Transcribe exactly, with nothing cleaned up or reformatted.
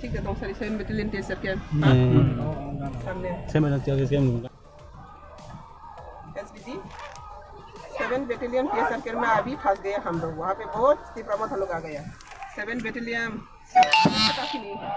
Thik de tong sari seven battalion T S R camp. Hmm. Samne. Seven battalion T S R camp. SBG, seven battalion TSR camp में अभी फंस गए हम लोग। वहाँ पे बहुत तीव्र मत हम लोग आ गया। सेवन बटालियन काफी नहीं है।